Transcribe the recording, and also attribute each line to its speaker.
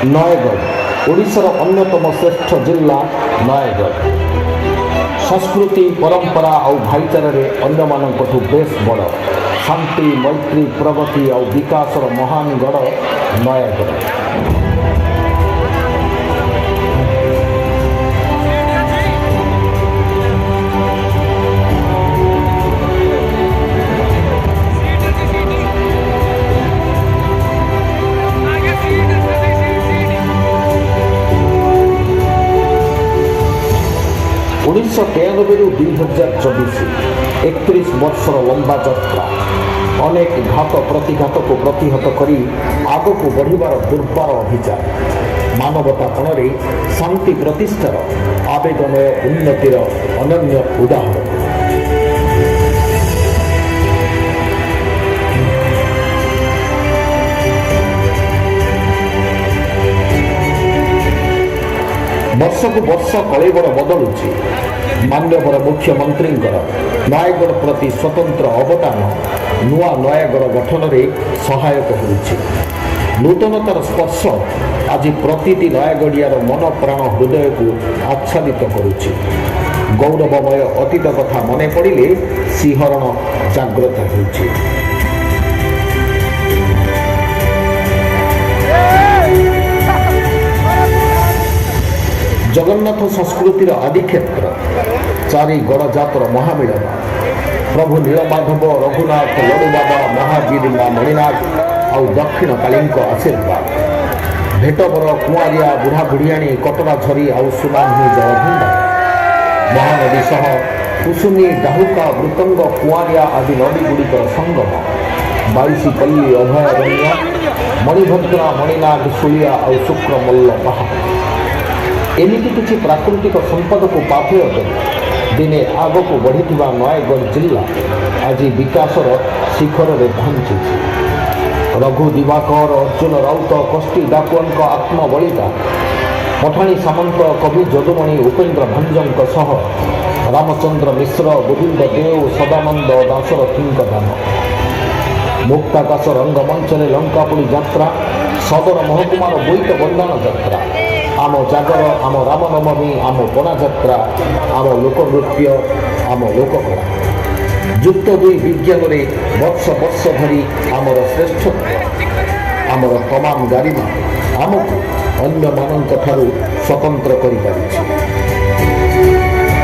Speaker 1: ନୟାଗଡ଼, ଓଡ଼ିଶାର ଅନ୍ୟତମ ଶ୍ରେଷ୍ଠ ଜିଲ୍ଲା ନୟାଗଡ଼। ସଂସ୍କୃତି, ପରମ୍ପରା ଆଉ ଭାଇଚାରାରେ ଅନ୍ୟମାନଙ୍କଠୁ ବେଶ୍ ବଡ଼। ଶାନ୍ତି, ମୈତ୍ରୀ, ପ୍ରଗତି ଆଉ ବିକାଶର ମହାନ ଗଡ଼ ନୟାଗଡ଼।
Speaker 2: ਆ ਗਿਆ ਸੀਟ ਸੀਟ ਸੀਟ।
Speaker 1: 1993ରୁ 2024, 31 ବର୍ଷର ଲମ୍ବା ଯାତ୍ରା। ଅନେକ ଘାତ ପ୍ରତିଘାତକୁ ପ୍ରତିହତ କରି ଆଗକୁ ବଢ଼ିବାର ଦୁର୍ବାର ଅଭିଯାନ। ମାନବତା ପଣରେ ଶାନ୍ତି ପ୍ରତିଷ୍ଠାର ଆବେଗମୟ ଉନ୍ନତିର ଅନନ୍ୟ ଉଦାହରଣ। ବର୍ଷକୁ ବର୍ଷ କଳେବର ବଦଳୁଛି। ମାନ୍ୟବର ମୁଖ୍ୟମନ୍ତ୍ରୀଙ୍କର ନୟାଗଡ଼ ପ୍ରତି ସ୍ୱତନ୍ତ୍ର ଅବଦାନ ନୂଆ ନୟାଗଡ଼ ଗଠନରେ ସହାୟକ ହେଉଛି। ନୂତନତାର ସ୍ପର୍ଶ ଆଜି ପ୍ରତିଟି ନୟାଗଡ଼ିଆର ମନ, ପ୍ରାଣ, ହୃଦୟକୁ ଆଚ୍ଛାଦିତ କରୁଛି। ଗୌରବମୟ ଅତୀତ କଥା ମନେ ପଡ଼ିଲେ ଶିହରଣ ଜାଗ୍ରତ ହେଉଛି। ଜଗନ୍ନାଥ ସଂସ୍କୃତିର ଆଦିକ୍ଷେତ୍ର, ଚାରି ଗଡ଼ଜାତର ମହାମିଳନ, ପ୍ରଭୁ ନୀଳମାଧବ, ରଘୁନାଥ, ଲଡ଼ୁବାବା, ମହାବୀର, ମା ମଣିନାଗ ଆଉ ଦକ୍ଷିଣ କାଳୀଙ୍କ ଆଶୀର୍ବାଦ। ଭେଟବର, କୁଆଁରିଆ, ବୁଢ଼ା ବୁଢ଼ିଆଣୀ, କଟରା ଝରି ଆଉ ସୁନାମୁହିଁ ଜଳଭଣ୍ଡାର। ମହାନଦୀ ସହ କୁସୁମୀ, ଡାହୁକା, ବୃତଙ୍ଗ, କୁଆଁରିଆ ଆଦି ନଦୀଗୁଡ଼ିକର ସଙ୍ଗମ। ବାଇଶିପଲ୍ଲୀ ଅଭୟାରଣ୍ୟ, ମଣିଭଦ୍ରା, ମଣିନାଗ, ଶୁଳିଆ ଆଉ ଶୁକ୍ରମଲ୍ଲ ପାହାଡ଼। ଏମିତି କିଛି ପ୍ରାକୃତିକ ସମ୍ପଦକୁ ପାଥେୟ କରି ଦିନେ ଆଗକୁ ବଢ଼ିଥିବା ନୟାଗଡ଼ ଜିଲ୍ଲା ଆଜି ବିକାଶର ଶିଖରରେ ପହଞ୍ଚିଛି। ରଘୁ ଦିବାକର, ଅର୍ଜୁନ ରାଉତ, କଷ୍ଟି ଡାକୁଆଙ୍କ ଆତ୍ମବଳିଦାନ, ପଠାଣି ସାମନ୍ତ, କବି ଯଦୁମଣି, ଉପେନ୍ଦ୍ର ଭଞ୍ଜଙ୍କ ସହ ରାମଚନ୍ଦ୍ର ମିଶ୍ର, ଗୋବିନ୍ଦ ଦେଓ, ସଦାନନ୍ଦ ଦାସରଥୀଙ୍କ ଦାନ। ମୁକ୍ତାକାଶ ରଙ୍ଗମଞ୍ଚରେ ଲଙ୍କାପୋଡ଼ି ଯାତ୍ରା, ସଦର ମହକୁମାର ବୋଇତ ବନ୍ଦାଣ ଯାତ୍ରା, ଆମ ଜାଗର, ଆମ ରାମନବମୀ, ଆମ ପଣା ଯାତ୍ରା, ଆମ ଲୋକନୃତ୍ୟ, ଆମ ଲୋକକଳା। ଯୁକ୍ତ ଦୁଇ ବିଜ୍ଞାନରେ ବର୍ଷ ବର୍ଷ ଧରି ଆମର ଶ୍ରେଷ୍ଠତ୍ୱ, ଆମର ତମାମ ଗାରିମା ଆମକୁ ଅନ୍ୟମାନଙ୍କ ଠାରୁ ସ୍ୱତନ୍ତ୍ର କରିପାରିଛି।